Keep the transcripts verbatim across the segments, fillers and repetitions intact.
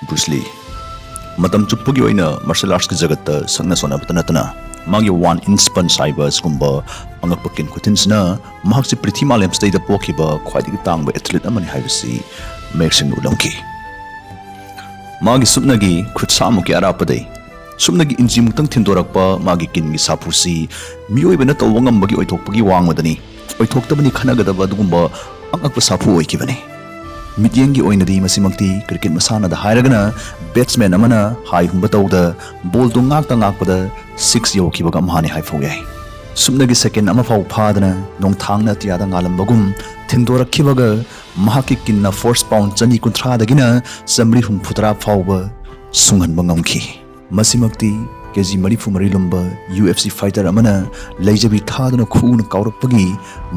Brush ꯂꯤ ꯃꯇꯝ ꯆꯨꯞꯄꯒꯤ ꯑꯣꯏꯅ ꯃꯥꯔꯁꯦꯜ ꯑꯥꯔꯠꯁꯀꯤ ꯖꯒꯠꯇ ꯁꯛꯅ ꯁꯣꯟꯅꯕꯇ ꯅꯠꯇꯅ, ꯃꯥꯒꯤ ꯋꯥꯟ ꯏꯟꯆ ꯄꯟꯆ ꯍꯥꯏꯕ ꯑꯁꯤꯒꯨꯝꯕ ꯑꯉꯛꯄ ꯀꯤꯟ ꯈꯨꯊꯤꯟꯁꯤꯅ ꯃꯍꯥꯛꯁꯤ ꯄ꯭ꯔꯤꯊꯤ ꯃꯥꯂꯦꯝꯁꯤꯗꯩꯗ ꯄꯣꯛꯈꯤꯕ ꯈ꯭ꯋꯥꯏꯗꯒꯤ ꯇꯥꯡꯕ ꯑꯦꯊꯂꯤꯠ ꯑꯃꯅꯤ ꯍꯥꯏꯕꯁꯤ ꯃꯌꯦꯛ ꯁꯦꯡꯅ ꯎꯠꯂꯝꯈꯤ꯫ ꯃꯥꯒꯤ ꯁꯨꯞꯅꯒꯤ ꯈꯨꯠ ꯁꯥꯃꯨꯛꯀꯤ ꯑꯔꯥꯞꯄꯗꯩ ꯁꯨꯞꯅꯒꯤ ꯏꯟꯆꯤꯃꯨꯛꯇꯪ ꯊꯤꯟꯗꯣꯔꯛꯄ ꯃꯥꯒꯤ ꯀꯤꯟꯒꯤ ꯁꯥꯐꯨꯁꯤ ꯃꯤꯑꯣꯏꯕꯅ ꯇꯧꯕ ꯉꯝꯕꯒꯤ ꯑꯣꯏꯊꯣꯛꯄꯒꯤ ꯋꯥꯡꯃꯗꯅꯤ ꯑꯣꯏꯊꯣꯛꯇꯕꯅꯤ ꯈꯟꯅꯒꯗꯕ ꯑꯗꯨꯒꯨꯝꯕ ꯑꯉꯛꯄ ꯁꯥꯐꯨ ꯑꯣꯏꯈꯤꯕꯅꯤ꯫ ꯃꯤꯠꯌꯦꯡꯒꯤ ꯑꯣꯏꯅꯗꯤ ꯃꯁꯤꯃꯛꯇꯤ ꯀ꯭ꯔꯤꯀꯦꯠ ꯃꯁꯥꯟꯅꯗ ꯍꯥꯏꯔꯒꯅ ꯕꯦꯠꯁꯃꯦꯟ ꯑꯃꯅ ꯍꯥꯏ ꯍꯨꯝꯕ ꯇꯧꯗ ꯕꯣꯜꯗꯨ ꯉꯥꯛꯇ ꯉꯥꯛꯄꯗ ꯁꯤꯛꯁ ꯌꯧꯈꯤꯕꯒ ꯑꯝꯍꯥꯅꯤ ꯍꯥꯏꯐꯥꯎ ꯌꯥꯏ꯫ ꯁꯨꯞꯅꯒꯤ ꯁꯦꯀꯦꯟ ꯑꯃ ꯐꯥꯎ ꯐꯥꯗꯅ ꯅꯣꯡꯊꯥꯡꯅ ꯑꯇꯤꯌꯥꯗ ꯉꯥꯜꯂꯝꯕꯒꯨꯝ ꯊꯤꯟꯗꯣꯔꯛꯈꯤꯕꯒ ꯃꯍꯥꯛꯀꯤ ꯀꯤꯟꯅ ꯐꯣꯔꯁ ꯄꯥꯎꯟ ꯆꯅꯤ ꯀꯨꯟꯊ꯭ꯔꯥꯗꯒꯤꯅ ꯆꯥꯃꯔꯤ ꯍꯨꯝꯐꯨꯇꯔꯥ ꯐꯥꯎꯕ ꯁꯨꯡꯍꯟꯕ ꯉꯝꯈꯤ꯫ ꯃꯁꯤꯃꯛꯇꯤ ꯀꯦ ꯖꯤ ꯃꯔꯤꯐꯨ ꯃꯔꯤ ꯂꯨꯝꯕ ꯌꯨ ꯑꯦꯐ ꯁꯤ ꯐꯥꯏꯇꯔ ꯑꯃꯅ ꯂꯩꯖꯕꯤ ꯊꯥꯗꯨꯅ ꯈꯨꯎꯅ ꯀꯥꯎꯔꯛꯄꯒꯤ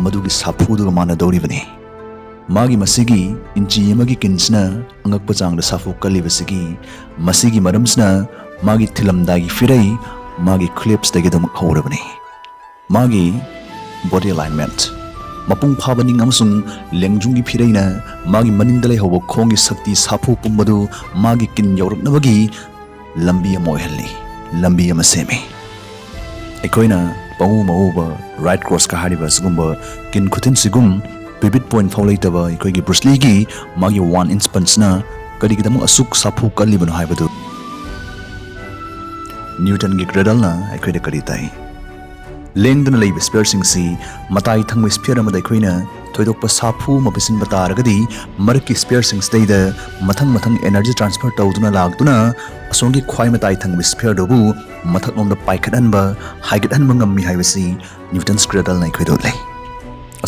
ꯃꯗꯨꯒꯤ ꯁꯥꯐꯨꯗꯨꯒ ꯃꯥꯟꯅꯗꯧꯔꯤꯕꯅꯤ꯫ ꯃꯥꯒꯤ ꯃꯁꯤꯒꯤ ꯏꯟꯆꯤ ꯑꯃꯒꯤ ꯀꯤꯟꯁꯤꯅ ꯑꯉꯛꯄ ꯆꯥꯡꯗ ꯁꯥꯐꯨ ꯀꯜꯂꯤꯕꯁꯤꯒꯤ ꯃꯁꯤꯒꯤ ꯃꯔꯝꯁꯤꯅ ꯃꯥꯒꯤ ꯊꯤꯜꯂꯝꯗꯥꯏꯒꯤ ꯐꯤꯔꯩ ꯃꯥꯒꯤ ꯈꯨꯂꯦꯞꯁꯤꯗꯒꯤ ꯑꯗꯨꯃꯛ ꯍꯧꯔꯕꯅꯤ꯫ ꯃꯥꯒꯤ ꯕꯣꯗꯤ ꯑꯦꯂꯥꯏꯟꯃꯦꯟꯠ, ꯃꯄꯨꯡ ꯐꯥꯕ ꯅꯤꯡ ꯑꯃꯁꯨꯡ ꯂꯦꯡꯖꯨꯝꯒꯤ ꯐꯤꯔꯩꯅ ꯃꯥꯒꯤ ꯃꯅꯤꯡꯗ ꯂꯩꯍꯧꯕ ꯈꯣꯡꯒꯤ ꯁꯛꯇꯤ ꯁꯥꯐꯨ ꯄꯨꯝꯕꯗꯨ ꯃꯥꯒꯤ ꯀꯤꯟ ꯌꯧꯔꯛꯅꯕꯒꯤ ꯂꯝꯕꯤ ꯑꯃ ꯑꯣꯏꯍꯜꯂꯤ, ꯂꯝꯕꯤ ꯑꯃ ꯁꯦꯝꯃꯤ꯫ ꯑꯩꯈꯣꯏꯅ ꯄꯪꯎ ꯃꯎꯕ ꯔꯥꯏꯠ ꯀ꯭ꯔꯣꯁꯀ ꯍꯥꯏꯔꯤꯕ ꯑꯁꯤꯒꯨꯝꯕ ꯀꯤꯟ ꯈꯨꯊꯤꯟꯁꯤꯒꯨꯝ ꯄꯤꯚꯠ ꯄꯣꯏꯟꯠ ꯐꯥꯎ ꯂꯩꯇꯕ ꯑꯩꯈꯣꯏꯒꯤ ꯕ꯭ꯔꯨꯁ ꯂꯤꯒꯤ ꯃꯥꯒꯤ ꯋꯥꯟ ꯏꯟꯆ ꯄꯟꯆꯅ ꯀꯔꯤꯒꯤꯗꯃꯛ ꯑꯁꯨꯛ ꯁꯥꯐꯨ ꯀꯜꯂꯤꯕꯅꯣ ꯍꯥꯏꯕꯗꯨ ꯅ꯭ꯌꯨꯇꯟꯒꯤ ꯀ꯭ꯔꯦꯗꯜꯅ ꯑꯩꯈꯣꯏꯗ ꯀꯔꯤ ꯇꯥꯛꯏ? ꯂꯦꯡꯗꯅ ꯂꯩꯕ ꯁ꯭ꯄꯤꯌꯔꯁꯤꯡꯁꯤ ꯃꯇꯥꯏ ꯊꯪꯕ ꯁ꯭ꯄꯤꯌꯔ ꯑꯃꯗ ꯑꯩꯈꯣꯏꯅ ꯊꯣꯏꯗꯣꯛꯄ ꯁꯥꯐꯨ ꯑꯃ ꯄꯤꯁꯤꯟꯕ ꯇꯥꯔꯒꯗꯤ, ꯃꯔꯛꯀꯤ ꯁ꯭ꯄꯤꯌꯔꯁꯤꯡꯁꯤꯗꯩꯗ ꯃꯊꯪ ꯃꯊꯪ ꯑꯦꯅꯔꯖꯤ ꯇ꯭ꯔꯥꯟꯁꯐꯔ ꯇꯧꯗꯨꯅ ꯂꯥꯛꯇꯨꯅ ꯑꯁꯣꯝꯒꯤ ꯈ꯭ꯋꯥꯏ ꯃꯇꯥꯏ ꯊꯪꯕ ꯁ꯭ꯄꯤꯌꯔꯗꯨꯕꯨ ꯃꯊꯛꯂꯣꯝꯗ ꯄꯥꯏꯈꯠꯍꯟꯕ, ꯍꯥꯏꯒꯠꯍꯟꯕ ꯉꯝꯃꯤ ꯍꯥꯏꯕꯁꯤ ꯅ꯭ꯌꯨꯇꯟꯁ ꯀ꯭ꯔꯦꯗꯜꯅ ꯑꯩꯈꯣꯏꯗ ꯎꯠꯂꯦ꯫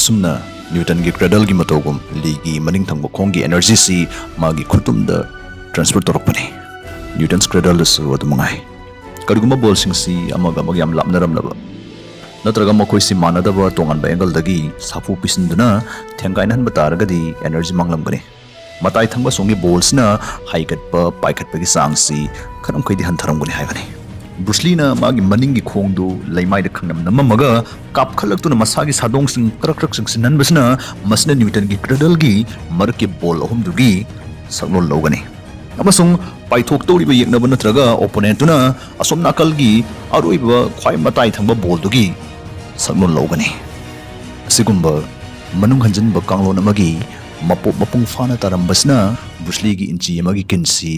ꯑꯁꯨꯝꯅ ꯅ꯭ꯌꯨꯇꯟꯒꯤ ꯀ꯭ꯔꯦꯗꯜꯒꯤ ꯃꯇꯧꯒꯨꯝ ꯂꯤꯒꯤ ꯃꯅꯤꯡ ꯊꯪꯕ ꯈꯣꯡꯒꯤ ꯑꯦꯅꯔꯖꯤꯁꯤ ꯃꯥꯒꯤ ꯈꯨꯇꯨꯝꯗ ꯇ꯭ꯔꯥꯟꯁꯐꯔ ꯇꯧꯔꯛꯄꯅꯤ꯫ ꯅ꯭ꯌꯨꯇꯟꯁ ꯀ꯭ꯔꯦꯗꯜꯗꯁꯨ ꯑꯗꯨ ꯃꯉꯥꯏ꯫ ꯀꯔꯤꯒꯨꯝꯕ ꯕꯣꯜꯁꯤꯡꯁꯤ ꯑꯃꯒ ꯑꯃꯒ ꯌꯥꯝ ꯂꯥꯞꯅꯔꯝꯂꯕ ꯅꯠꯇ꯭ꯔꯒ ꯃꯈꯣꯏꯁꯤ ꯃꯥꯟꯅꯗꯕ ꯇꯣꯉꯥꯟꯕ ꯑꯦꯡꯒꯜꯗꯒꯤ ꯁꯥꯐꯨ ꯄꯤꯁꯤꯟꯗꯨꯅ ꯊꯦꯡꯒꯥꯏꯅꯍꯟꯕ ꯇꯥꯔꯒꯗꯤ ꯑꯦꯅꯔꯖꯤ ꯃꯥꯡꯂꯝꯒꯅꯤ꯫ ꯃꯇꯥꯏ ꯊꯪꯕ ꯁꯣꯝꯒꯤ ꯕꯣꯜꯁꯤꯅ ꯍꯥꯏꯒꯠꯄ ꯄꯥꯏꯈꯠꯄꯒꯤ ꯆꯥꯡꯁꯤ ꯈꯔ ꯃꯈꯩꯗꯤ ꯍꯟꯊꯔꯝꯒꯅꯤ ꯍꯥꯏꯕꯅꯤ꯫ ꯕ꯭ꯔꯨꯁ ꯂꯤꯅ ꯃꯥꯒꯤ ꯃꯅꯤꯡꯒꯤ ꯈꯣꯡꯗꯨ ꯂꯩꯃꯥꯏꯗ ꯈꯪꯅꯝ ꯅꯝꯃꯝꯃꯒ ꯀꯥꯞꯈꯠꯂꯛꯇꯨꯅ ꯃꯁꯥꯒꯤ ꯁꯥꯗꯣꯡꯁꯤꯡ ꯀ꯭ꯔꯛ ꯀ꯭ꯔꯛ ꯆꯤꯡꯁꯤꯟꯍꯟꯕꯁꯤꯅ ꯃꯁꯤꯅ ꯅ꯭ꯌꯨꯇꯟꯒꯤ ꯀ꯭ꯔꯦꯗꯜꯒꯤ ꯃꯔꯛꯀꯤ ꯕꯣꯜ ꯑꯍꯨꯝꯗꯨꯒꯤ ꯁꯛꯂꯣꯟ ꯂꯧꯒꯅꯤ꯫ ꯑꯃꯁꯨꯡ ꯄꯥꯏꯊꯣꯛꯇꯧꯔꯤꯕ ꯌꯦꯛꯅꯕ ꯅꯠꯇ꯭ꯔꯒ opponent ꯇꯨꯅ ꯑꯁꯣꯝ ꯅꯥꯀꯜꯒꯤ ꯑꯔꯣꯏꯕ ꯈ꯭ꯋꯥꯏ ꯃꯇꯥꯏ ꯊꯪꯕ ball ꯗꯨꯒꯤ ꯁꯛꯂꯣꯟ ꯂꯧꯒꯅꯤ꯫ ꯑꯁꯤꯒꯨꯝꯕ ꯃꯅꯨꯡ ꯍꯟꯖꯤꯟꯕ ꯀꯥꯡꯂꯣꯟ ꯑꯃꯒꯤ ꯃꯄꯣꯞ ꯃꯄꯨꯡ ꯐꯥꯅ ꯇꯥꯔꯝꯕꯁꯤꯅ ꯕ꯭ꯔꯨꯁ ꯂꯤꯒꯤ ꯏꯟꯆꯤ ꯑꯃꯒꯤ ꯀꯤꯟꯁꯤ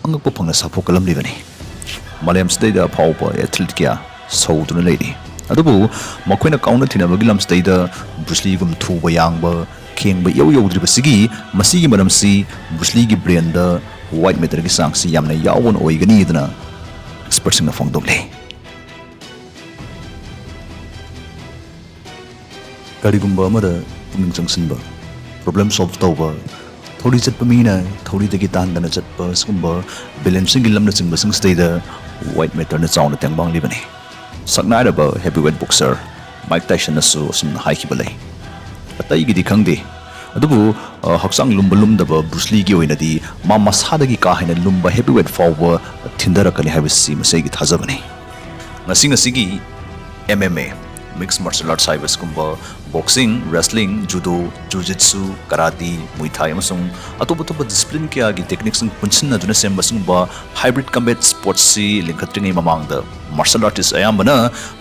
ꯑꯉꯛꯄ ꯐꯪꯅ ꯁꯥꯐꯨ ꯀꯜꯂꯝꯂꯤꯕꯅꯤ꯫ ꯃꯥꯂꯦꯝꯁꯤꯗꯩꯗ ꯑꯐꯥꯎꯕ athlete ꯀꯌꯥ ꯁꯧꯗꯨꯅ ꯂꯩꯔꯤ꯫ ꯑꯗꯨꯕꯨ ꯃꯈꯣꯏꯅ ꯀꯥꯎꯅ ꯊꯤꯅꯕꯒꯤ ꯂꯝꯁꯤꯗꯩꯗ ꯕ꯭ꯔꯨꯁ ꯂꯤꯒꯨꯝ ꯊꯨꯕ ꯌꯥꯡꯕ, ꯈꯦꯡꯕ ꯏꯌꯧ ꯌꯧꯗ꯭ꯔꯤꯕꯁꯤꯒꯤ ꯃꯁꯤꯒꯤ ꯃꯔꯝꯁꯤ ꯕ꯭ꯔꯨꯁ ꯂꯤꯒꯤ brain ꯗ white matter ꯒꯤ ꯆꯥꯡꯁꯤ ꯌꯥꯝꯅ ꯌꯥꯎꯕꯅ ꯑꯣꯏꯒꯅꯤꯗꯅ expert ꯁꯤꯡꯅ ꯐꯣꯡꯗꯣꯛꯂꯤ꯫ ꯀꯔꯤꯒꯨꯝꯕ ꯑꯃꯗ ꯄꯨꯛꯅꯤꯡ ꯆꯪꯁꯤꯟꯕ, problem solve ꯇꯧꯕ, ꯊꯧꯔꯤ ꯆꯠꯄ ꯃꯤꯅ ꯊꯧꯔꯤꯗꯒꯤ ꯇꯥꯍꯟꯗꯅ ꯆꯠꯄ, ꯁꯤꯒꯨꯝꯕ balance ꯁꯤꯡꯒꯤ ꯂꯝꯅꯆꯤꯡꯕꯁꯤꯡꯁꯤꯗꯩꯗ white matter ꯅ ꯆꯥꯎꯅ ꯇꯦꯡꯕꯥꯡꯂꯤꯕꯅꯤ꯫ ꯁꯛꯅꯥꯏꯔꯕ heavyweight boxer ꯃꯥꯏꯛ ꯇꯥꯏꯁꯟꯅꯁꯨ ꯑꯁꯨꯝꯅ ꯍꯥꯏꯈꯤꯕ ꯂꯩ꯫ ꯑꯇꯩꯒꯤꯗꯤ ꯈꯪꯗꯦ, ꯑꯗꯨꯕꯨ, ꯑ, ꯍꯛꯆꯥꯡ ꯂꯨꯝꯕ ꯂꯨꯝꯗꯕ ꯕ꯭ꯔꯨꯁ ꯂꯤꯒꯤ ꯑꯣꯏꯅꯗꯤ ꯃꯥ ꯃꯁꯥꯗꯒꯤ ꯀꯥ ꯍꯦꯟꯅ ꯂꯨꯝꯕ heavyweight ꯐꯥꯎꯕ ꯊꯤꯟꯊꯔꯛꯀꯅꯤ ꯍꯥꯏꯕꯁꯤ ꯃꯁꯤ ꯑꯩꯒꯤ ꯊꯥꯖꯕꯅꯤ꯫ ꯉꯁꯤ ꯉꯁꯤꯒꯤ M M A, mixed martial arts ꯍꯥꯏꯕꯁꯤꯒꯨꯝꯕ boxing, wrestling, judo, jiu-jitsu, karate, muay thai ꯑꯃꯁꯨꯡ ꯑꯇꯣꯞ ꯑꯇꯣꯞꯄ discipline ꯀꯌꯥꯒꯤ technique ꯁꯤꯡ ꯄꯨꯟꯁꯤꯟꯅꯗꯨꯅ ꯁꯦꯝꯕ ꯁꯤꯒꯨꯝꯕ hybrid combat sports ꯁꯤ ꯂꯤꯡꯈꯠꯇ꯭ꯔꯤꯉꯩ ꯃꯃꯥꯡꯗ martial artist ꯑꯌꯥꯝꯕꯅ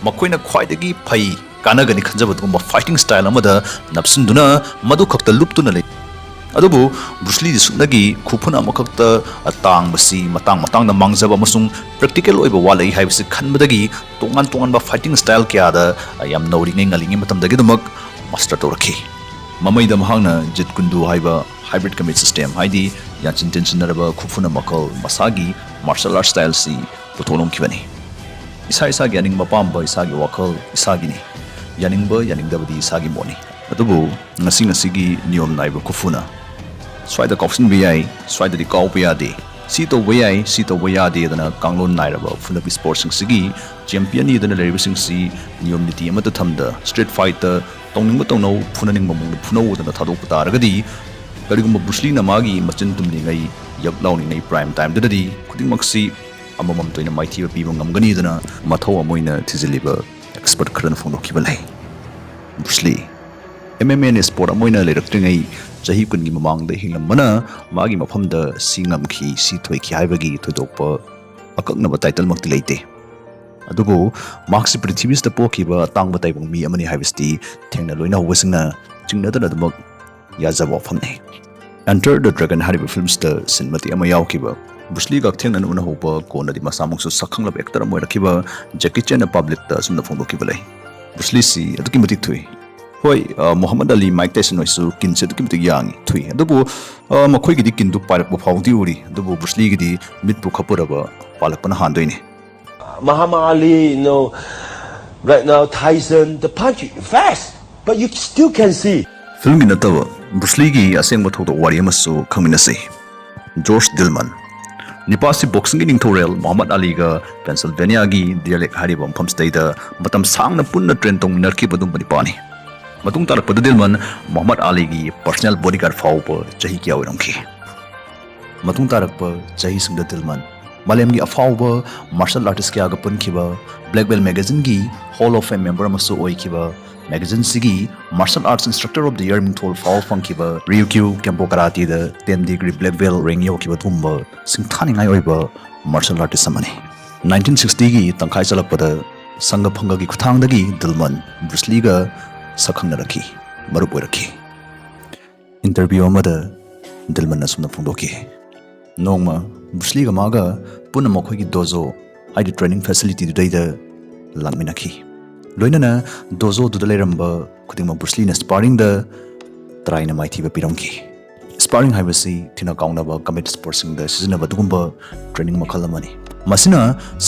ꯃꯈꯣꯏꯅ ꯈ꯭ꯋꯥꯏꯗꯒꯤ ꯐꯩ, ꯀꯥꯟꯅꯒꯅꯤ ꯈꯟꯖꯕ ꯑꯗꯨꯒꯨꯝꯕ fighting style ꯑꯃꯗ ꯅꯞꯁꯤꯟꯗꯨꯅ ꯃꯗꯨ ꯈꯛꯇ ꯂꯨꯞꯇꯨꯅ ꯂꯩ꯫ ꯑꯗꯨꯕꯨ ꯕ꯭ꯔꯨꯁ ꯂꯤꯗꯤ ꯁꯨꯞꯅꯒꯤ ꯈꯨꯐꯨꯅ ꯑꯃꯈꯛꯇ ꯇꯥꯡꯕꯁꯤ ꯃꯇꯥꯡ ꯃꯇꯥꯡꯗ ꯃꯥꯡꯖꯕ ꯑꯃꯁꯨꯡ practical ꯑꯣꯏꯕ ꯋꯥꯠꯂꯛꯏ ꯍꯥꯏꯕꯁꯤ ꯈꯟꯕꯗꯒꯤ ꯇꯣꯉꯥꯟ ꯇꯣꯉꯥꯟꯕ fighting style ꯀꯌꯥꯗ ꯌꯥꯝ ꯅꯧꯔꯤꯉꯩ ꯉꯜꯂꯤꯉꯩ ꯃꯇꯝꯗꯒꯤ ꯑꯗꯨꯃꯛ master ꯇꯧꯔꯛꯈꯤ꯫ ꯃꯃꯩꯗ ꯃꯍꯥꯛꯅ ꯖꯤꯠ ꯀꯨꯟꯗꯨ ꯍꯥꯏꯕ hybrid combat system, ꯍꯥꯏꯗꯤ ꯌꯥꯟꯁꯤꯟ ꯇꯤꯟꯁꯤꯟꯅꯔꯕ ꯈꯨꯐꯨꯅ ꯃꯈꯜ ꯃꯁꯥꯒꯤ martial arts style ꯁꯤ ꯄꯨꯊꯣꯛꯂꯝꯈꯤꯕꯅꯤ꯫ ꯏꯁꯥ ꯏꯁꯥꯒꯤ ꯑꯅꯤꯡꯕ ꯑꯄꯥꯝꯕ, ꯏꯁꯥꯒꯤ ꯋꯥꯈꯜ ꯏꯁꯥꯒꯤꯅꯤ꯫ ꯌꯥꯅꯤꯡꯕ ꯌꯥꯅꯤꯡꯗꯕꯗꯤ ꯏꯁꯥꯒꯤ ꯃꯣꯠꯅꯤ꯫ ꯑꯗꯨꯕꯨ ꯉꯁꯤ ꯉꯁꯤꯒꯤ ꯅꯤꯌꯣꯝ ꯅꯥꯏꯕ ꯈꯨꯐꯨꯅ ꯁ꯭ꯋꯥꯏꯗ ꯀꯥꯎꯁꯤꯟꯕ ꯌꯥꯏ, ꯁ꯭ꯋꯥꯏꯗꯗꯤ ꯀꯥꯎꯕ ꯌꯥꯗꯦ, ꯁꯤ ꯇꯧꯕ ꯌꯥꯏ, ꯁꯤ ꯇꯧꯕ ꯌꯥꯗꯦꯗꯅ ꯀꯥꯡꯂꯣꯟ ꯅꯥꯏꯔꯕ ꯐꯨꯅꯕꯤ sports ꯁꯤꯡꯁꯤꯒꯤ champion ꯅꯤꯗꯅ ꯂꯩꯔꯤꯕꯁꯤꯡꯁꯤ ꯅꯤꯌꯣꯝ ꯅꯤꯇꯤ ꯑꯃꯠꯇ ꯊꯝꯗ street fight ꯇ ꯇꯧꯅꯤꯡꯕ ꯇꯧꯅꯧ, ꯐꯨꯅꯅꯤꯡꯕ ꯃꯑꯣꯡꯗ ꯐꯨꯅꯧꯗꯅ ꯊꯥꯗꯣꯛꯄ ꯇꯥꯔꯒꯗꯤ, ꯀꯔꯤꯒꯨꯝꯕ ꯕ꯭ꯔꯨꯁ ꯂꯤꯅ ꯃꯥꯒꯤ ꯃꯆꯤꯟ ꯇꯨꯝꯂꯤꯉꯩ, ꯌꯛ ꯂꯥꯎꯔꯤꯉꯩ prime time ꯗꯨꯗꯗꯤ ꯈꯨꯗꯤꯡꯃꯛꯁꯤ ꯑꯃꯃꯝꯇ ꯑꯣꯏꯅ ꯃꯥꯏꯊꯤꯕ ꯄꯤꯕ ꯉꯝꯒꯅꯤꯗꯅ ꯃꯊꯧ ꯑꯃ ꯑꯣꯏꯅ ꯊꯤꯖꯤꯜꯂꯤꯕ expert ꯈꯔꯅ ꯐꯣꯡꯗꯣꯛꯈꯤꯕ ꯂꯩ꯫ ꯕ꯭ꯔꯨꯁ ꯂꯤ, M M A ꯅ sport ꯑꯃ ꯑꯣꯏꯅ ꯂꯩꯔꯛꯇ꯭ꯔꯤꯉꯩ ꯆꯍꯤ ꯀꯨꯟꯒꯤ ꯃꯃꯥꯡꯗ ꯍꯤꯡꯂꯝꯕꯅ ꯃꯥꯒꯤ ꯃꯐꯝꯗ ꯁꯤ ꯉꯝꯈꯤ, ꯁꯤ ꯊꯣꯏꯈꯤ ꯍꯥꯏꯕꯒꯤ ꯊꯣꯏꯗꯣꯛꯄ ꯑꯀꯛꯅꯕ ꯇꯥꯏꯇꯜꯃꯛꯇꯤ ꯂꯩꯇꯦ꯫ ꯑꯗꯨꯕꯨ ꯃꯍꯥꯛꯁꯤ ꯄ꯭ꯔꯤꯊꯤꯕꯤꯁꯤꯗ ꯄꯣꯛꯈꯤꯕ ꯑꯇꯥꯡꯕ ꯇꯥꯏꯕꯪ ꯃꯤ ꯑꯃꯅꯤ ꯍꯥꯏꯕꯁꯤꯗꯤ ꯊꯦꯡꯅ ꯂꯣꯏꯅꯍꯧꯕꯁꯤꯡꯅ ꯆꯤꯡꯅꯗꯅ ꯑꯗꯨꯃꯛ ꯌꯥꯖꯕ ꯋꯥꯐꯝꯅꯤ꯫ Enter the Dragon ꯍꯥꯏꯔꯤꯕ ꯐꯤꯂꯝꯁꯤꯗ ꯁꯤꯟ ꯃꯇꯦꯛ ꯑꯃ ꯌꯥꯎꯈꯤꯕ, ꯕ꯭ꯔꯨꯁꯂꯤꯒ ꯍꯛꯊꯦꯡꯅꯅ ꯎꯅꯍꯧꯕ, ꯀꯣꯟꯅꯗꯤ ꯃꯁꯥꯃꯛꯁꯨ ꯁꯛꯈꯪꯂꯕ ꯑꯦꯛꯇꯔ ꯑꯃ ꯑꯣꯏꯔꯛꯈꯤꯕ ꯖꯦꯀꯤ ꯆꯦꯟꯅ ꯄꯕ꯭ꯂꯤꯛꯇ ꯑꯁꯨꯝꯅ ꯐꯣꯡꯗꯣꯛꯈꯤꯕ ꯂꯩ: "ꯕ꯭ꯔꯨꯁꯂꯤꯁꯤ ꯑꯗꯨꯛꯀꯤ ꯃꯇꯤꯛ ꯊꯨꯏ꯫ ꯍꯣꯏ, ꯑ, ꯃꯣꯍꯝꯃꯗ ꯑꯂꯤ, ꯃꯥꯏꯛ ꯇꯥꯏꯁꯟ ꯍꯣꯏꯁꯨ ꯀꯤꯟꯁꯦ ꯑꯗꯨꯛꯀꯤ ꯃꯇꯤꯛ ꯌꯥꯡꯉꯤ, ꯊꯨꯏ꯫ ꯑꯗꯨꯕꯨ, ꯑ, ꯃꯈꯣꯏꯒꯤꯗꯤ ꯀꯤꯟꯗꯨ ꯄꯥꯏꯔꯛꯄ ꯐꯥꯎꯗꯤ ꯎꯔꯤ, ꯑꯗꯨꯕꯨ ꯕ꯭ꯔꯨꯁꯂꯤꯒꯤꯗꯤ ꯃꯤꯠꯄꯨ ꯈꯞꯄꯨꯔꯕ ꯄꯥꯜꯂꯛꯄꯅ ꯍꯥꯟꯗꯣꯏꯅꯤ"꯫ Muhammad Ali, you know, right now, Tyson, the punch fast, but you still can see. ꯐꯤꯂꯝꯒꯤ ꯅꯠꯇꯕ, ꯕ꯭ꯔꯨꯁꯂꯤꯒꯤ ꯑꯁꯦꯡꯕ ꯊꯧꯗꯣꯛ ꯋꯥꯔꯤ ꯑꯃꯁꯨ ꯈꯪꯃꯤꯟꯅꯁꯤ꯫ ꯖꯣꯔꯖ ꯗꯤꯜꯃꯟ꯫ ꯅꯤꯄꯥꯁꯤ ꯕꯣꯛꯁꯤꯡꯒꯤ ꯅꯤꯡꯊꯧꯔꯦꯜ ꯃꯣꯍꯝꯃꯗ ꯑꯂꯤꯒ ꯄꯦꯟꯁꯤꯜꯚꯦꯅꯤꯌꯥꯒꯤ ꯗꯤꯌꯥꯂꯦꯛ ꯍꯥꯏꯔꯤꯕ ꯃꯐꯝꯁꯤꯗꯩꯗ ꯃꯇꯝ ꯁꯥꯡꯅ ꯄꯨꯟꯅ ꯇ꯭ꯔꯦꯟ ꯇꯧꯃꯤꯟꯅꯔꯛꯈꯤꯕ ꯑꯗꯨꯒꯨꯝꯕ ꯅꯤꯄꯥꯅꯤ꯫ ꯃꯇꯨꯡ ꯇꯥꯔꯛꯄꯗ ꯗꯤꯜꯃꯟ ꯃꯣꯍꯝꯃꯗ ꯑꯂꯤꯒꯤ ꯄꯔꯁꯅꯦꯜ ꯕꯣꯗꯤꯒꯥꯔꯗ ꯐꯥꯎꯕ ꯆꯍꯤ ꯀꯌꯥ ꯑꯣꯏꯔꯝꯈꯤ꯫ ꯃꯇꯨꯡ ꯇꯥꯔꯛꯄ ꯆꯍꯤꯁꯤꯡꯗ ꯗꯤꯜꯃꯟ ꯃꯥꯂꯦꯝꯒꯤ ꯑꯐꯥꯎꯕ ꯃꯥꯔꯁꯦꯜ ꯑꯥꯔꯇꯤꯁ ꯀꯌꯥꯒ ꯄꯨꯟꯈꯤꯕ, ꯕ꯭ꯂꯦꯛ ꯕꯦꯜ ꯃꯦꯒꯥꯖꯤꯟꯒꯤ ꯍꯣꯜ ꯑꯣꯐ ꯐꯦꯝ ꯃꯦꯝꯕꯔ ꯑꯃꯁꯨ ꯑꯣꯏꯈꯤꯕ, ꯃꯦꯒꯥꯖꯤꯟꯁꯤꯒꯤ Martial Arts Instructor of the Year ꯃꯤꯡꯊꯣꯜ ꯐꯥꯎꯕ ꯐꯪꯈꯤꯕ, ꯔꯤꯌꯨꯀ꯭ꯌꯨ ꯀꯦꯝꯄꯣ ꯀꯔꯥꯇꯤꯗ ꯇꯦꯟ ꯗꯤꯒ꯭ꯔꯤ ꯕ꯭ꯂꯦꯛ ꯕꯦꯜ ꯔꯦꯡ ꯌꯧꯈꯤꯕ ꯑꯗꯨꯒꯨꯝꯕ ꯁꯤꯡꯊꯥꯅꯤꯡꯉꯥꯏ ꯑꯣꯏꯕ ꯃꯥꯔꯁꯦꯜ ꯑꯥꯔꯇꯤꯁ ꯑꯃꯅꯤ꯫ ꯅꯥꯏꯟꯇꯤꯟ ꯁꯤꯛꯁꯇꯤꯒꯤ ꯇꯪꯈꯥꯏ ꯆꯜꯂꯛꯄꯗ ꯁꯪꯒ ꯐꯪꯒꯒꯤ ꯈꯨꯠꯊꯥꯡꯗꯒꯤ ꯗꯤꯜꯃꯟ ꯕ꯭ꯔꯨꯁꯂꯤꯒ ꯁꯛꯈꯪꯅꯔꯛꯈꯤ, ꯃꯔꯨꯞ ꯑꯣꯏꯔꯛꯈꯤ꯫ ꯏꯟꯇꯔꯚ꯭ꯌꯨ ꯑꯃꯗ ꯗꯤꯜꯃꯟ ꯑꯁꯨꯝꯅ ꯐꯣꯡꯗꯣꯛꯈꯤ: "ꯅꯣꯡꯃ ꯕ꯭ꯔꯨꯁꯂꯤꯒ ꯃꯥꯒ ꯄꯨꯟꯅ ꯃꯈꯣꯏꯒꯤ ꯗꯣꯖꯣ, ꯍꯥꯏꯗꯤ ꯇ꯭ꯔꯦꯅꯤꯡ ꯐꯦꯁꯤꯂꯤꯇꯤꯗꯨꯗꯩꯗ ꯂꯥꯛꯃꯤꯟꯅꯈꯤ꯫ ꯂꯣꯏꯅꯅ ꯗꯣꯖꯣꯗꯨꯗ ꯂꯩꯔꯝꯕ ꯈꯨꯗꯤꯡꯃꯛ ꯕ꯭ꯔꯨꯁꯂꯤꯅ ꯁ꯭ꯄꯥꯔꯤꯡꯗ ꯇꯔꯥꯏꯅ ꯃꯥꯏꯊꯤꯕ ꯄꯤꯔꯝꯈꯤ"꯫ ꯁ꯭ꯄꯥꯔꯤꯡ ꯍꯥꯏꯕꯁꯤ ꯊꯤꯅ ꯀꯥꯎꯅꯕ ꯀꯝꯕꯦꯠ ꯁ꯭ꯄꯣꯔꯠꯁꯤꯡꯗ ꯁꯤꯖꯤꯟꯅꯕ ꯑꯗꯨꯒꯨꯝꯕ ꯇ꯭ꯔꯦꯅꯤꯡ ꯃꯈꯜ ꯑꯃꯅꯤ꯫ ꯃꯁꯤꯅ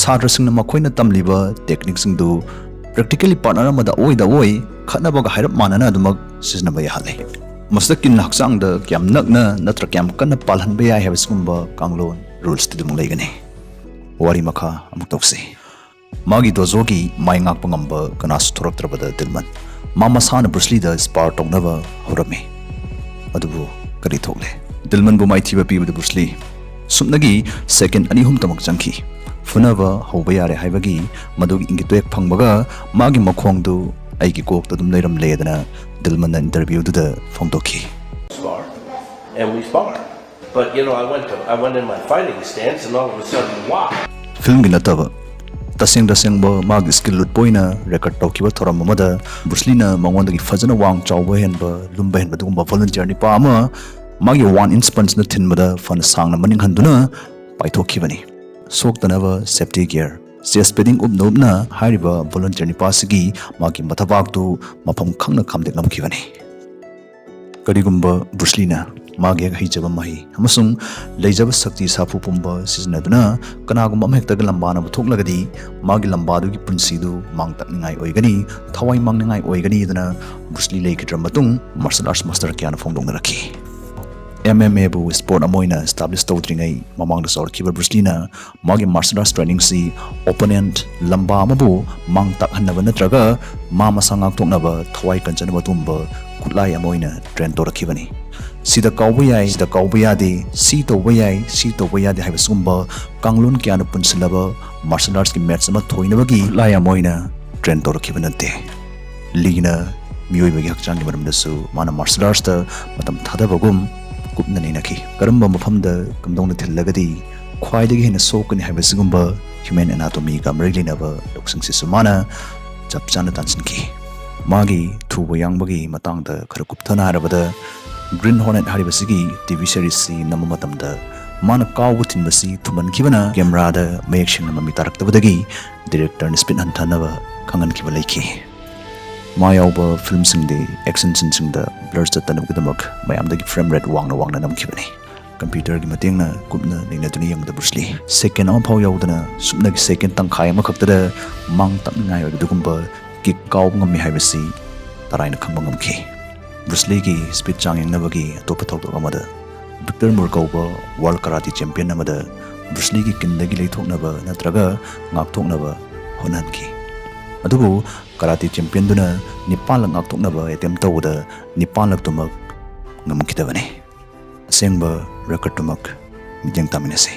ꯁꯥꯇ꯭ꯔꯁꯤꯡꯅ ꯃꯈꯣꯏꯅ ꯇꯝꯂꯤꯕ ꯇꯦꯛꯅꯤꯛꯁꯤꯡꯗꯨ ꯄ꯭ꯔꯦꯛꯇꯤꯀꯦꯜꯂꯤ ꯄꯥꯔꯠꯅꯔ ꯑꯃꯗ ꯑꯑꯣꯏꯗ ꯑꯑꯣꯏ ꯈꯠꯅꯕꯒ ꯍꯥꯏꯔꯞ ꯃꯥꯟꯅꯅ ꯑꯗꯨꯃꯛ ꯁꯤꯖꯤꯟꯅꯕ ꯌꯥꯍꯜꯂꯤ꯫ ꯃꯁꯤꯗ ꯀꯤꯟ ꯍꯛꯆꯥꯡꯗ ꯀꯌꯥꯝ ꯅꯛꯅ ꯅꯠꯇ꯭ꯔꯒ ꯀꯌꯥꯝ ꯀꯟꯅ ꯄꯥꯜꯍꯟꯕ ꯌꯥꯏ ꯍꯥꯏꯕꯁꯤꯒꯨꯝꯕ ꯀꯥꯡꯂꯣꯟ, ꯔꯨꯜꯁꯇꯤ ꯑꯗꯨꯃꯛ ꯂꯩꯒꯅꯤ꯫ ꯋꯥꯔꯤ ꯃꯈꯥ ꯑꯃꯨꯛ ꯇꯧꯁꯤ꯫ ꯃꯥꯒꯤ ꯗꯣꯖꯣꯒꯤ ꯃꯥꯏ ꯉꯥꯛꯄ ꯉꯝꯕ ꯀꯅꯥꯁꯨ ꯊꯣꯔꯛꯇ꯭ꯔꯕꯗ ꯗꯤꯜꯃꯟ ꯃꯥ ꯃꯁꯥꯅ ꯕ꯭ꯔꯨꯁꯂꯤꯗ ꯁ꯭ꯄꯥꯔ ꯇꯧꯅꯕ ꯍꯧꯔꯝꯃꯤ꯫ ꯑꯗꯨꯕꯨ ꯀꯔꯤ ꯊꯣꯛꯂꯦ? ꯗꯤꯜꯃꯟꯕꯨ ꯃꯥꯏꯊꯤꯕ ꯄꯤꯕꯗ ꯕ꯭ꯔꯨꯁꯂꯤ ꯁꯨꯞꯅꯒꯤ ꯁꯦꯀꯦꯟ ꯑꯅꯤ ꯑꯍꯨꯝꯇꯃꯛ ꯆꯪꯈꯤ꯫ ꯐꯨꯅꯕ ꯍꯧꯕ ꯌꯥꯔꯦ ꯍꯥꯏꯕꯒꯤ ꯃꯗꯨꯒꯤ ꯏꯪꯒꯤꯠꯇꯣ ꯍꯦꯛ ꯐꯪꯕꯒ ꯃꯥꯒꯤ ꯃꯈꯣꯡꯗꯨ ꯑꯩꯒꯤ ꯀꯣꯛꯇ ꯑꯗꯨꯝ ꯂꯩꯔꯝꯂꯦꯗꯅ ꯗꯤꯜꯃꯟꯅ ꯏꯟꯇꯔꯚ꯭ꯌꯨꯗꯨꯗ ꯐꯣꯡꯗꯣꯛꯈꯤ꯫ and we sparred. But you know, I went to I went in my fighting stance, and all of a sudden, wow! ꯐꯤꯜꯝꯒꯤ ꯅꯠꯇꯕ, ꯇꯁꯦꯡ ꯇꯁꯦꯡꯕ ꯃꯥꯒꯤ ꯁ꯭ꯀꯤꯜ ꯎꯠꯄ ꯑꯣꯏꯅ ꯔꯦꯀꯣꯔꯗ ꯇꯧꯈꯤꯕ ꯊꯧꯔꯝ ꯑꯃꯗ ꯕ꯭ꯔꯨꯁꯂꯤꯅ ꯃꯉꯣꯟꯗꯒꯤ ꯐꯖꯅ ꯋꯥꯡ ꯆꯥꯎꯕ ꯍꯦꯟꯕ, ꯂꯨꯝꯕ ꯍꯦꯟꯕ ꯑꯗꯨꯒꯨꯝꯕ ꯚꯣꯂꯨꯟꯇꯤꯌꯔ ꯅꯤꯄꯥ ꯑꯃ ꯃꯥꯒꯤ ꯋꯥꯟ ꯏꯟꯆ ꯄꯟꯆꯅ ꯊꯤꯟꯕꯗ ꯐꯅ ꯁꯥꯡꯅ ꯃꯅꯤꯡ ꯍꯟꯗꯨꯅ ꯄꯥꯏꯊꯣꯛꯈꯤꯕꯅꯤ꯫ ꯁꯣꯛꯇꯅꯕ ꯁꯦꯐꯇꯤ ꯒꯤꯌꯔ, ꯆꯦꯁ ꯄꯦꯗꯤꯡ ꯎꯞꯅ ꯎꯞꯅ ꯍꯥꯏꯔꯤꯕ ꯚꯣꯂꯨꯟꯇꯤꯌꯔ ꯅꯤꯄꯥꯁꯤꯒꯤ ꯃꯥꯒꯤ ꯃꯊꯕꯥꯛꯇꯨ ꯃꯐꯝ ꯈꯪꯅ ꯈꯥꯝꯗꯦꯛꯂꯝꯈꯤꯕꯅꯤ꯫ ꯀꯔꯤꯒꯨꯝꯕ ꯕ꯭ꯔꯨꯁꯂꯤꯅ ꯃꯥꯒꯤ ꯍꯦꯛ ꯍꯩꯖꯕ ꯃꯍꯩ ꯑꯃꯁꯨꯡ ꯂꯩꯖꯕ ꯁꯛꯇꯤ ꯁꯥꯐꯨ ꯄꯨꯝꯕ ꯁꯤꯖꯤꯟꯅꯗꯨꯅ ꯀꯅꯥꯒꯨꯝꯕ ꯑꯃꯍꯦꯛꯇꯒ ꯂꯝꯕꯥꯅꯕ ꯊꯣꯛꯂꯒꯗꯤ, ꯃꯥꯒꯤ ꯂꯝꯕꯥꯗꯨꯒꯤ ꯄꯨꯟꯁꯤꯗꯨ ꯃꯥꯡ ꯇꯥꯛꯅꯤꯡꯉꯥꯏ ꯑꯣꯏꯒꯅꯤ, ꯊꯋꯥꯏ ꯃꯥꯡꯅꯤꯡꯉꯥꯏ ꯑꯣꯏꯒꯅꯤꯗꯅ ꯕ꯭ꯔꯨꯁꯂꯤ ꯂꯩꯈꯤꯗ꯭ꯔꯕ ꯃꯇꯨꯡ ꯃꯥꯔꯁꯦꯜ ꯑꯥꯔꯠꯁ ꯃꯥꯁꯇꯔ ꯀꯌꯥꯅ ꯐꯣꯡꯗꯣꯛꯅꯔꯛꯈꯤ꯫ ꯑꯦꯝ ꯑꯦꯝ ꯑꯦꯕꯨ ꯁ꯭ꯄꯣꯔꯠ ꯑꯃ ꯑꯣꯏꯅ ꯏꯁꯇꯥꯕ꯭ꯂꯤꯁ ꯇꯧꯗ꯭ꯔꯤꯉꯩ ꯃꯃꯥꯡꯗ ꯆꯥꯎꯔꯛꯈꯤꯕ ꯕ꯭ꯔꯨꯁꯂꯤꯅ ꯃꯥꯒꯤ ꯃꯥꯔꯁꯦꯜ ꯑꯥꯔꯠꯁ ꯇ꯭ꯔꯦꯅꯤꯡꯁꯤ ꯑꯣꯄꯣꯅꯦꯟꯠ ꯂꯝꯕꯥ ꯑꯃꯕꯨ ꯃꯥꯡ ꯇꯥꯛꯍꯟꯅꯕ ꯅꯠꯇ꯭ꯔꯒ ꯃꯥ ꯃꯁꯥ ꯉꯥꯛꯊꯣꯛꯅꯕ ꯊꯋꯥꯏ ꯀꯟꯖꯅꯕ ꯑꯗꯨꯒꯨꯝꯕ ꯈꯨꯠꯂꯥꯏ ꯑꯃ ꯑꯣꯏꯅ ꯇ꯭ꯔꯦꯟ ꯇꯧꯔꯛꯈꯤꯕꯅꯤ꯫ ꯁꯤꯗ ꯀꯥꯎꯕ ꯌꯥꯏ, ꯁꯤꯗ ꯀꯥꯎꯕ ꯌꯥꯗꯦ, ꯁꯤ ꯇꯧꯕ ꯌꯥꯏ, ꯁꯤ ꯇꯧꯕ ꯌꯥꯗꯦ ꯍꯥꯏꯕ ꯁꯤꯒꯨꯝꯕ ꯀꯥꯡꯂꯣꯟ ꯀꯌꯥꯅ ꯄꯨꯟꯁꯤꯜꯂꯕ ꯃꯥꯔꯁꯦꯜ ꯑꯥꯔꯠꯁꯀꯤ ꯃꯦꯠꯆ ꯑꯃ ꯊꯣꯏꯅꯕꯒꯤ ꯈꯨꯠꯂꯥꯏ ꯑꯃ ꯑꯣꯏꯅ ꯇ꯭ꯔꯦꯟ ꯇꯧꯔꯛꯈꯤꯕ ꯅꯠꯇꯦ꯫ ꯂꯤꯅ ꯃꯤꯑꯣꯏꯕꯒꯤ ꯍꯛꯆꯥꯡꯒꯤ ꯃꯔꯝꯗꯁꯨ ꯃꯥꯅ ꯃꯥꯔꯁꯦꯜ ꯑꯥꯔꯠꯁꯇ ꯃꯇꯝ ꯊꯥꯗꯕꯒꯨꯝ ꯀꯨꯞꯅ ꯅꯩꯅꯈꯤ꯫ ꯀꯔꯝꯕ ꯃꯐꯝꯗ ꯀꯝꯗꯧꯅ ꯊꯤꯜꯂꯒꯗꯤ ꯈ꯭ꯋꯥꯏꯗꯒꯤ ꯍꯦꯟꯅ ꯁꯣꯛꯀꯅꯤ ꯍꯥꯏꯕ ꯁꯤꯒꯨꯝꯕ ꯍ꯭ꯌꯨꯃꯦꯟ ꯑꯦꯅꯥꯇꯣꯃꯤꯒ ꯃꯔꯤ ꯂꯩꯅꯕ ꯂꯧꯁꯤꯡꯁꯤꯁꯨ ꯃꯥꯅ ꯆꯞ ꯆꯥꯅ ꯇꯥꯟꯁꯤꯟꯈꯤ꯫ ꯃꯥꯒꯤ ꯊꯨꯕ ꯌꯥꯡꯕꯒꯤ ꯃꯇꯥꯡꯗ ꯈꯔ ꯀꯨꯞꯊꯅ ꯍꯥꯏꯔꯕꯗ, ꯒ꯭ꯔꯤꯟ ꯍꯣꯔꯅꯦꯠ ꯍꯥꯏꯔꯤꯕꯁꯤꯒꯤ ꯇꯤ ꯚꯤ ꯁꯦꯔꯤꯁꯁꯤ ꯅꯝꯕ ꯃꯇꯝꯗ ꯃꯥꯅ ꯀꯥꯎꯕ ꯊꯤꯟꯕꯁꯤ ꯊꯨꯝꯍꯟꯈꯤꯕꯅ ꯀꯦꯃꯦꯔꯥꯗ ꯃꯌꯦꯛ ꯁꯦꯡꯅ ꯃꯃꯤ ꯇꯥꯔꯛꯇꯕꯗꯒꯤ ꯗꯤꯔꯦꯛꯇꯔꯅ ꯁ꯭ꯄꯤꯗ ꯍꯟꯊꯅꯕ ꯈꯪꯍꯟꯈꯤꯕ ꯂꯩꯈꯤ꯫ ꯃꯥ ꯌꯥꯎꯕ ꯐꯤꯜꯝꯁꯤꯡꯗꯤ ꯑꯦꯛꯁꯟ ꯁꯤꯟꯁꯤꯡꯗ ꯕ꯭ꯂꯔ ꯆꯠꯇꯅꯕꯒꯤꯗꯃꯛ ꯃꯌꯥꯝꯗꯒꯤ ꯐ꯭ꯔꯦꯝ ꯔꯦꯠ ꯋꯥꯡꯅ ꯋꯥꯡꯅ ꯅꯝꯈꯤꯕꯅꯤ꯫ ꯀꯝꯄ꯭ꯌꯨꯇꯔꯒꯤ ꯃꯇꯦꯡꯅ ꯀꯨꯞꯅ ꯅꯩꯅꯗꯨꯅ ꯌꯦꯡꯕꯗ ꯕ꯭ꯔꯨꯁꯂꯤ ꯁꯦꯀꯦꯟ ꯑꯃꯐꯥꯎ ꯌꯥꯎꯗꯅ ꯁꯨꯞꯅꯒꯤ ꯁꯦꯀꯦꯟ ꯇꯪꯈꯥꯏ ꯑꯃꯈꯛꯇꯗ ꯃꯥꯡ ꯇꯥꯛꯅꯤꯡꯉꯥꯏ ꯑꯣꯏꯕ ꯑꯗꯨꯒꯨꯝꯕ ꯀꯤꯛ ꯀꯥꯎꯕ ꯉꯝꯃꯤ ꯍꯥꯏꯕꯁꯤ ꯇꯔꯥꯏꯅ ꯈꯪꯕ ꯉꯝꯈꯤ꯫ ꯕ꯭ꯔꯨꯁꯂꯤꯒꯤ ꯁ꯭ꯄꯤꯗ ꯆꯥꯡꯌꯦꯡꯅꯕꯒꯤ ꯑꯇꯣꯞꯄ ꯊꯧꯗꯣꯛ ꯑꯃꯗ, ꯚꯤꯛꯇꯔ ꯃꯨꯔ ꯀꯧꯕ ꯋꯥꯔꯜꯗ ꯀꯔꯥꯇꯤ ꯆꯦꯝꯄꯤꯌꯟ ꯑꯃꯗ ꯕ꯭ꯔꯨꯁꯂꯤꯒꯤ ꯀꯤꯟꯗꯒꯤ ꯂꯩꯊꯣꯛꯅꯕ ꯅꯠꯇ꯭ꯔꯒ ꯉꯥꯛꯊꯣꯛꯅꯕ ꯍꯣꯠꯅꯍꯟꯈꯤ꯫ ꯑꯗꯨꯕꯨ ꯀꯔꯥꯇꯤ ꯆꯦꯝꯄꯤꯌꯟꯗꯨꯅ ꯅꯤꯄꯥꯟꯂꯛ ꯉꯥꯛꯊꯣꯛꯅꯕ ꯑꯦꯇꯦꯝ ꯇꯧꯕꯗ ꯅꯤꯄꯥꯟꯂꯛꯇꯨꯃꯛ ꯉꯝꯈꯤꯗꯕꯅꯤ꯫ ꯑꯁꯦꯡꯕ ꯔꯦꯀꯣꯔꯗꯇꯨꯃꯛ ꯃꯤꯠꯌꯦꯡ ꯇꯥꯃꯤꯟꯅꯁꯤ꯫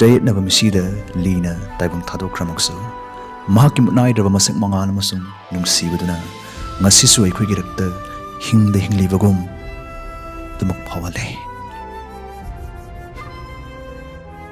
ꯆꯌꯦꯠꯅꯕ ꯃꯤꯁꯤꯗ ꯂꯤꯅ ꯇꯥꯏꯕꯪ ꯊꯥꯗꯣꯛꯈ꯭ꯔꯃꯛꯁꯨ, ꯃꯍꯥꯛꯀꯤ ꯃꯨꯠꯅꯥꯏꯗ꯭ꯔꯕ ꯃꯁꯛ ꯃꯉꯥꯜ ꯑꯃꯁꯨꯡ ꯅꯨꯡꯁꯤꯕꯗꯨꯅ ꯉꯁꯤꯁꯨ ꯑꯩꯈꯣꯏꯒꯤ ꯔꯛꯇ ꯍꯤꯡꯗ ꯍꯤꯡꯂꯤꯕꯒꯨꯝ ꯑꯗꯨꯃꯛ ꯐꯥꯎꯍꯜꯂꯤ꯫